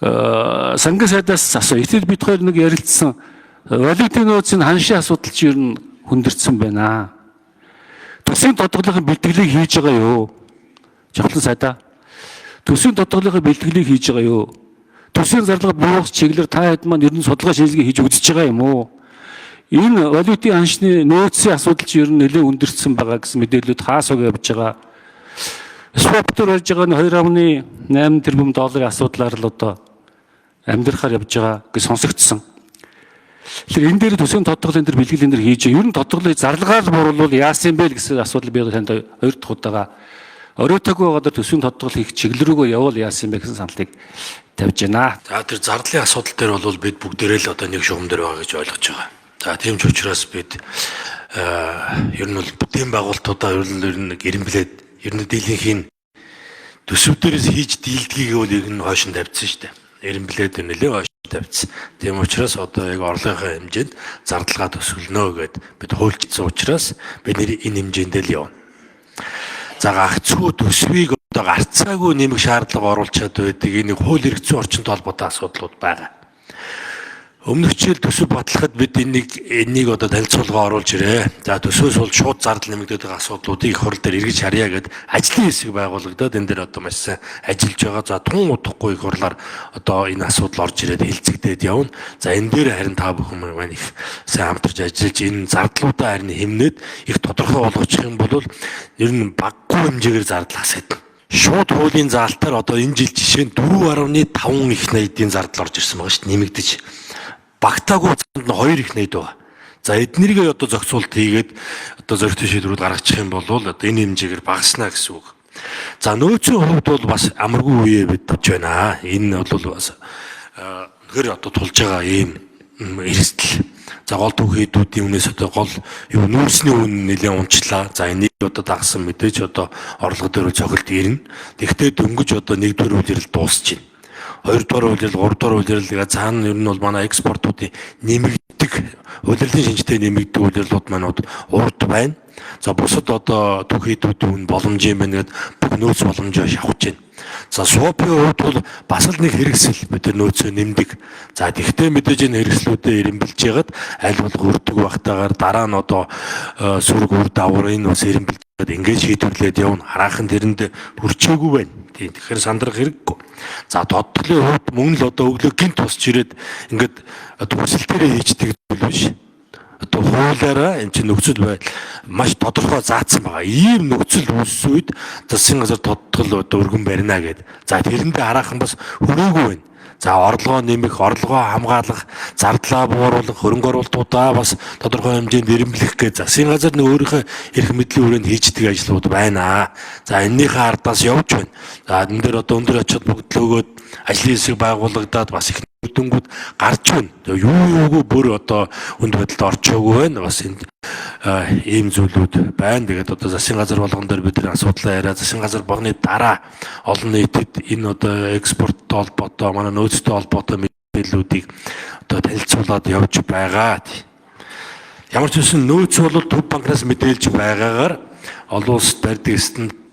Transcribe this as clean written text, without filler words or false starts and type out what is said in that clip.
Сангийн сайдаас асуу. Итэл бид хоёр нэг ярилцсан. Валютын нөөцийн ханшийн асуудал чи ер нь хүндэрсэн байна. Төсвийн тодголын бэлтгэлийг хийж байгаа юу? Жавхлан сайдаа. Төсвийн тодголын бэлтгэлийг хийж байгаа юу? Төсвийн зарлага буух чиглэлээр та хэд маань ер нь судалгаа шинжилгээ хийж үзэж байгаа юм уу? Энэ валютын ханшны нөөцийн асуудал чи ер нь нэлээд өндөрсөн байгаа гэсэн мэдээлэлүүд хаасаг явж байгаа. Swap дээр ярьж байгаа нь 2.8 тэрбум долларын асуудлаар л одоо амьдрахаар явж байгаа гэж сонсогдсон. Тэгэхээр энэ дээр төсвийн тодголын дээр бэлтгэл энэ дээр хийж байгаа. Ер нь тодголыг зарлагаар буруулвал яасан бэ гэсэн асуудал би танд хоёр дахь удаага оройтоогүй байгаа дэр төсвийн тодгол хийх чиглэл рүүгээ явбал яасан бэ гэсэн саналыг тавьж байна. За, тэр зардлын асуудал дээр бол бид бүгдээрээ л одоо нэг шугам дээр байгаа гэж ойлгож байгаа. За, тийм ч учраас бид ер нь бол бүтээн байгуулалтуудаа ер нь нэг эренблээд ер нь дийлэнхийн төсөв дээрээс хийж дийлдгийг бол ер нь хойш нь тавьчихсан шүү дээ. Эренблээд нэлээ хойш тавьчихсан. Тийм учраас одоо яг орлогынхаа хэмжээнд зардлага төсөглөнө гэд бид хуульчилсан учраас бид нэр энэ хэмжээндээ л явна. За, гагцхүү төсвийг одоо гарцаагүй нэмэх шаардлага оруулчаад байдаг энэ хууль эрх зүйн орчинтой холбоотой асуудлууд байгаа. Өмнөх жил төсөв батлахад бид энийг одоо танилцуулга оруулж ирээ. За, төсвөөс бол шууд зардал нэмэгдээд байгаа асуудлуудыг их хурл дээр эргэж харьяа гэд ажлын хэсэг байгуулагдаад энэ дээр одоо маш сайн ажиллаж байгаа. За, тун удахгүй их хурлаар одоо энэ асуудал орж ирээд хэлцэгдээд явна. За, энэ дээр харин та бүхэн маань их сайн хамтарч ажиллаж энэ зардлуудаа харин хэмнээд их тодорхой болгочих юм бол ер нь баггүй хэмжээгээр зардал хасагдана. Шууд хуулийн заалтаар одоо энэ жил жишээ нь 4.5 их найдын зардал орж ирсэн байгаа шүү дээ, нэмэгдэж. Багтаагүй занд нь 2 их найд байгаа. За, эднэрийг одоо зохицуулт хийгээд одоо зоригтой шийдвэрүүд гаргачих юм бол одоо энэ хэмжээгээр багаснаа гэсэн үг. За, нөөцийн хувьд бол бас амаргүй үе бид тавьж байна. Энэ бол бас үнэхээр одоо тулж байгаа ийм эрсдэл. За, гол түүхийдүүдийн үнээс одоо гол юу нүүрсний үн нэлээд унчлаа. За, энийг одоо дагсан мэдээж одоо орлого дээр цохилт ирнэ. Тэгвэл дөнгөж одоо нэгдүгээр улирал дуусч байна. Хоёрдугаар улирал, гуравдугаар улирал тэгээ цаана ер нь бол манай экспортуудын нэмэгддэг, улирлын шинжтэй нэмэгддэг улирлууд маань урд байна. За, бусад одоо түүхийдүүд үн боломж юм байна гэд бүх нөөц боломжоо шавхаж байна. За, swap-ын хувьд бол бас л нэг хэрэгсэл, бид нар нөөцөө нэмдэг. За, тэгвэл мэдээж энэ хэрэгслүүдээ эрэмбэлж ягаад аль болох өрдөг багтаагаар дараа нь одоо сөрөг үр дагавар энэ бас эрэмбэлж ингээд шийдвэрлээд явна. Хараахан тэрэнд хүрчээгүй байна. Тийм, тэгэхээр сандрах хэрэггүй. За, тодголын хувьд мөн л одоо өглөө гинт босч ирээд ингээд одоо хүсэл дээрээ хийждэг зүйл биш. Одоо хуулиараа энэ чинь нөхцөл байдал маш тодорхой заасан байгаа. Ийм нөхцөл үүссэн үед засгийн газар тодтол одоо өргөн барина гэд. За, тэрэндээ хараахан бас хүрээгүй байна. За, орлогоо нэмэх, орлогоо хамгаалах, зардлаа бууруулах, хөрөнгө оруулалтуудаа бас тодорхой хэмжээнд эрэмблэх гэж засгийн газар нэг өөрийнхөө эрх мэдлийн хүрээнд хийждэг ажлууд байна. За, энэнийхээ ардаас явж байна. За, энэ дээр одоо өндөр ачаал бүгд лөөгөөд ажлын хэсэг байгуулагдаад бас их дүнгүүд гарч байна. Юу юугүй бүр одоо хүнд байдалд орчоогүй байна. Бас энд ийм зүйлүүд байна. Тэгээд одоо засгийн газар болгон дээр бид нар асуудлаа яриа. Засгийн газар болгоны дараа олон нийтэд энэ одоо экспорттой холбоотой, манай нөөцтэй холбоотой мэдээллүүдийг одоо танилцуулаад явж байгаа. Ямар ч байсан нөөц бол Төв банкнаас мэдээлж байгаагаар олон улсад барьдаг стандарт